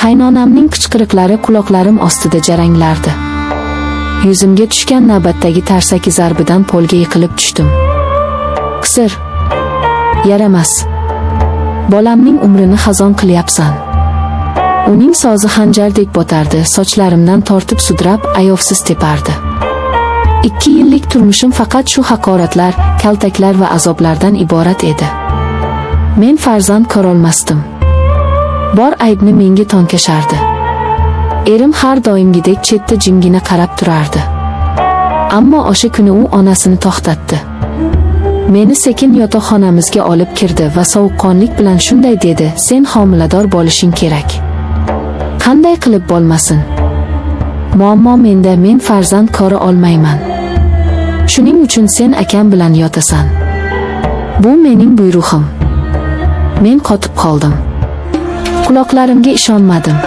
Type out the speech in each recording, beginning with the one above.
Qaynonamning qichqiriqlari quloqlarim ostida jaranglardi. Yuzimga tushgan navbatdagi tarsaki zarbidan polga yiqilib tushdim. Qisir. Yaramas. Bolamning umrini xazon qilyapsan. Uning so'zi xanjardek botardi, sochlarimdan tortib sudrab, ayovsiz tepardi. 2 yillik turmushim faqat shu haqoratlar, kaltaklar va azoblardan iborat edi. Men farzand ko'rolmasdim. Bor aybni menga to'nkashardi. Erim har doimgidek chetda jimgina qarab turardi. Ammo o'sha kuni u onasini to'xtatdi. Meni sekin yotoqxonamizga olib kirdi va sovuqqonlik bilan shunday dedi: "Sen homilador bo'lishing kerak." Qanday qilib bo'lmasin? Muammo menda, men farzand ko'ra olmayman. Shuning uchun sen akam bilan yotasan. Bu mening buyrug'im. Men qotib qoldim. Quloqlarimga ishonmadim.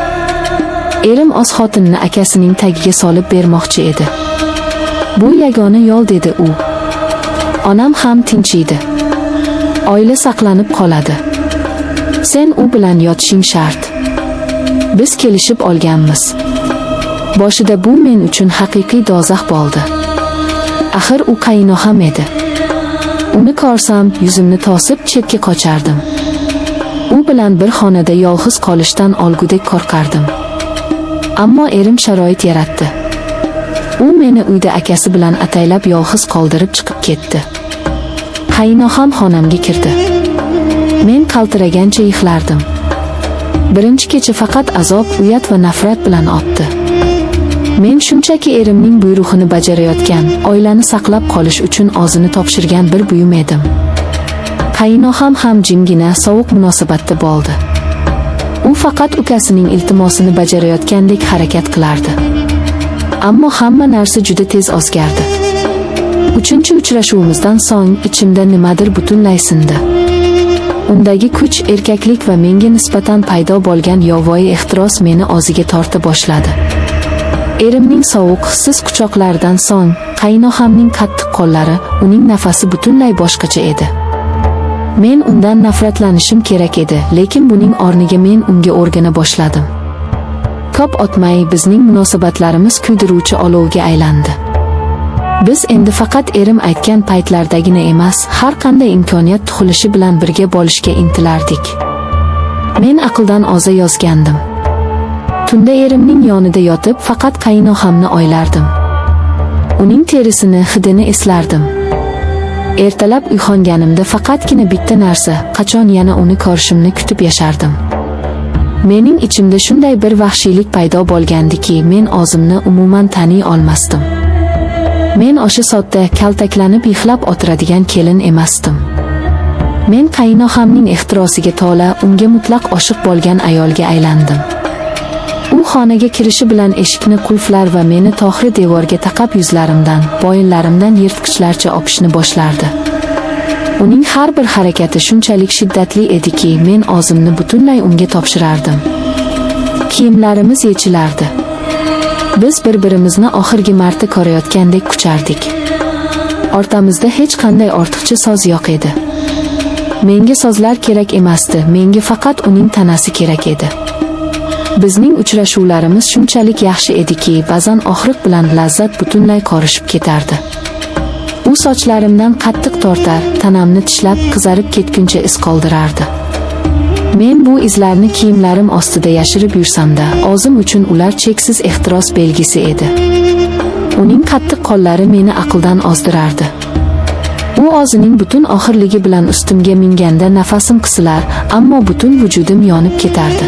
Erim o'z xotinini akasining tagiga solib bermoqchi edi. Bu yagona yo'l, dedi u. Onam ham tinchiydi. Oila saqlanib qoladi. Sen u bilan yotishing shart. Biz kelishib olganmiz. Boshida bu men uchun haqiqiy do'zax bo'ldi. Axir u qaynoham edi. Uni ko'rsam, yuzimni to'sib chetga qochardim. U bilan bir xonada yolg'iz qolishdan olgudek qo'rqardim. Ammo erim sharoit yaratdi. U meni uyda akasi bilan ataylab yolg'iz qoldirib chiqib ketdi. Qaynoham xonamga kirdi. Men qaltiragancha yig'lardim. Birinchi kecha faqat azob, uyat va nafrat bilan o'tdi. Men shunchaki erimning buyrug'ini bajarayotgan, oilani saqlab qolish uchun o'zini topshirgan bir buyum edim. Qaynoham ham jimgina, sovuq munosabatda bo'ldi. U faqat ukasining iltimosini bajarayotgandek harakat qilardi. Ammo hamma narsa juda tez o'zgardi. Uchinchi uchrashuvimizdan so'ng ichimda nimadir butunlay sindi. Undagi kuch, erkaklik va menga nisbatan paydo bo'lgan yovvoyi ehtiros meni o'ziga torta boshladi. Erimning sovuq, hissiz quchoqlaridan so'ng qaynohamning qattiq qo'llari, uning nafasi butunlay boshqacha edi. Men undan nafratlanishim kerak edi, lekin buning o'rniga men unga o'rgana boshladim. Ko'p o'tmay bizning munosabatlarimiz kuydiruvchi olovga aylandi. Biz endi faqat erim aytgan paytlardagina emas, har qanday imkoniyat tug'ilishi bilan birga bo'lishga intilardik. Men aqldan oza yozgandim. Tunda erimning yonida yotib, faqat qaynohamni o'ylardim. Uning terisini, hidini eslardim. Ertalab uyg'onganimda faqatgina bitta narsa, qachon yana uni ko'rishimni kutib yashardim. Mening ichimda shunday bir vahshiylik paydo bo'lgandiki, men o'zimni umuman taniy olmasdim. Men o'sha sodda kaltaklanib yig'lab o'tiradigan kelin emasdim. Men qaynohamning ehtirosiga to'la, unga mutlaq oshiq bo'lgan ayolga aylandim. U xonaga kirishi bilan eshikni qulflar va meni to'g'ri devorga taqab yuzlarimdan, bo'yinlarimdan yirtqichlarcha o'pishni boshlardi. Uning har bir harakati shunchalik shiddatli ediki, men o'zimni butunlay unga topshirardim. Kiyimlarimiz yechilardi. Biz bir-birimizni oxirgi marta ko'rayotgandek quchardik. O'rtamizda hech qanday ortiqcha so'z yo'q edi. Menga so'zlar kerak emasdi, menga faqat uning tanasi kerak edi. Bizning uchrashuvlarimiz shunchalik yaxshi ediki, ba'zan og'riq bilan lazzat butunlay qorishib ketardi. U sochlarimdan qattiq tortar, tanamni tishlab, qizarib ketguncha iz qoldirardi. Men bu izlarni kiyimlarim ostida yashirib yursam-da, o'zim uchun ular cheksiz ehtiros belgisi edi. Uning qattiq qo'llari meni aqldan ozdirardi. U o'zining butun og'irligi bilan ustimga minganda nafasim qisilar, ammo butun vujudim yonib ketardi.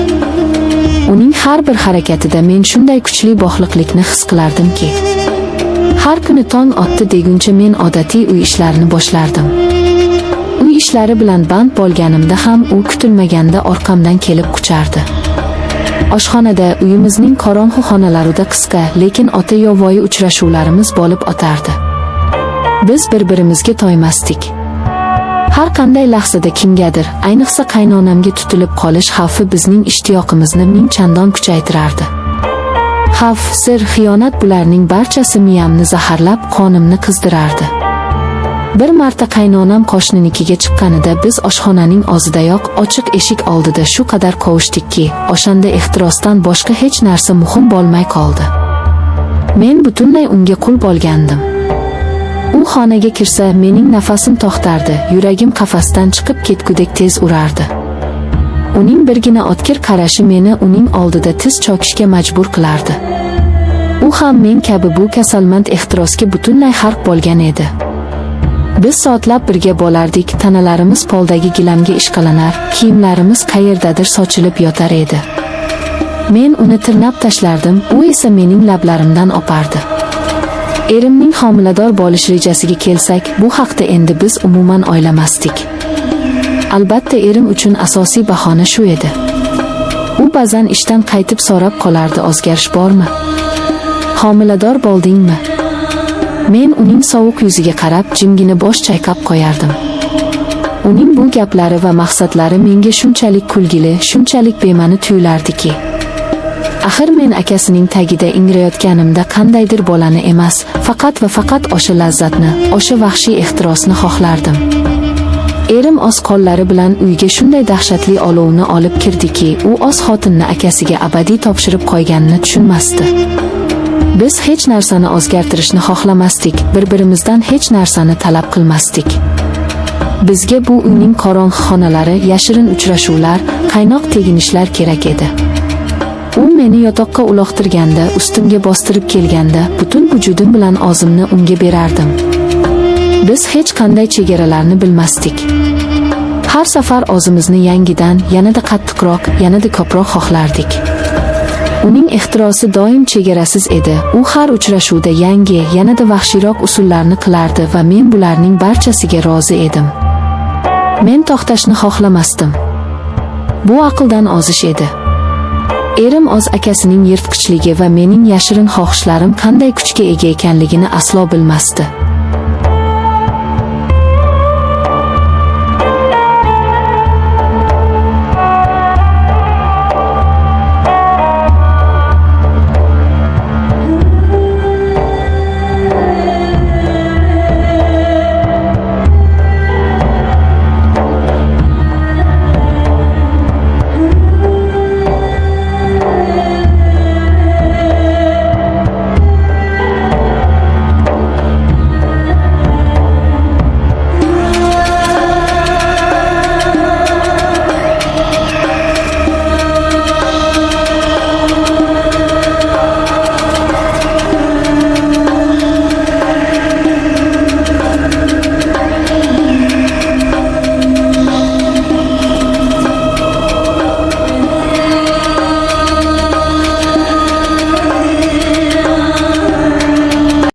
Uning har bir harakatida men shunday kuchli bog'liqlikni his qilardimki, har kuni tong otdi deguncha men odatiy uy ishlarini boshlardim. Uy ishlari bilan band bo'lganimda ham u kutilmaganda orqamdan kelib quchardi. Oshxonada, uyimizning qorong'u xonalarida qisqa, lekin o'ta yovvoyi uchrashuvlarimiz bo'lib o'tardi. Biz bir-birimizga to'ymasdik. Har qanday lahzada kimgadir, ayniqsa qaynonamga tutilib qolish xavfi bizning ishtiyoqimizni ming chandon kuchaytirardi. Xavf, sir, xiyonat, bularning barchasi miyamni zaharlab, qonimni qizdirardi. Bir marta qaynonam qo'shninikiga chiqqanida biz oshxonaning og'zidayoq ochiq eshik oldida shu qadar qovushdikki, o'shanda ehtirosdan boshqa hech narsa muhim bo'lmay qoldi. Men butunlay unga qul bo'lgandim. U xonaga kirsa, mening nafasim to'xtardi, yuragim qafasdan chiqib ketgudek tez urardi. Uning birgina o'tkir qarashi meni uning oldida tiz cho'kishga majbur qilardi. U ham men kabi bu kasalmand ehtirosga butunlay g'arq bo'lgan edi. Biz soatlab birga bo'lardik, tanalarimiz poldagi gilamga ishqalanar, kiyimlarimiz qayerdadir sochilib yotar edi. Men uni tirnab tashlardim, u esa mening lablarimdan o'pardi. Erimning homilador bo'lish rejasiga kelsak, bu haqda endi biz umuman o'ylamasdik. Albatta, erim uchun asosiy bahona shu edi. U ba'zan ishdan qaytib so'rab qolardi: "O'zgarish bormi? Homilador bo'ldingmi?" Men uning sovuq yuziga qarab, jimgina bosh chayqab qo'yardim. Uning bu gaplari va maqsadlari menga shunchalik kulgili, shunchalik bema'ni tuyulardiki. Axir men akasining tagida ingrayotganimda qandaydir bolani emas, faqat va faqat o'sha lazzatni, o'sha vahshiy ehtirosni xohlardim. Erim o'z qo'llari bilan uyga shunday dahshatli olovni olib kirdiki, u o'z xotinini akasiga abadiy topshirib qo'yganini tushunmasdi. Biz hech narsani o'zgartirishni xohlamasdik, bir-birimizdan hech narsani talab qilmasdik. Bizga bu uyning qorong'i xonalari, yashirin uchrashuvlar, qaynoq teginishlar kerak edi. U meni yotoqqa uloqtirganda, ustimga bostirib kelganda, butun vujudim bilan o'zimni unga berardim. Biz hech qanday chegaralarni bilmasdik. Har safar o'zimizni yangidan, yanada qattiqroq, yanada ko'proq xohlardik. Uning ehtirosi doim chegarasiz edi. U har uchrashuvda yangi, yanada vahshiyroq usullarni qilardi va men bularning barchasiga rozi edim. Men to'xtashni xohlamasdim. Bu aqldan ozish edi. Erim o'z akasining yirtqichligi va mening yashirin xohishlarim qanday kuchga ega ekanligini aslo bilmasdi.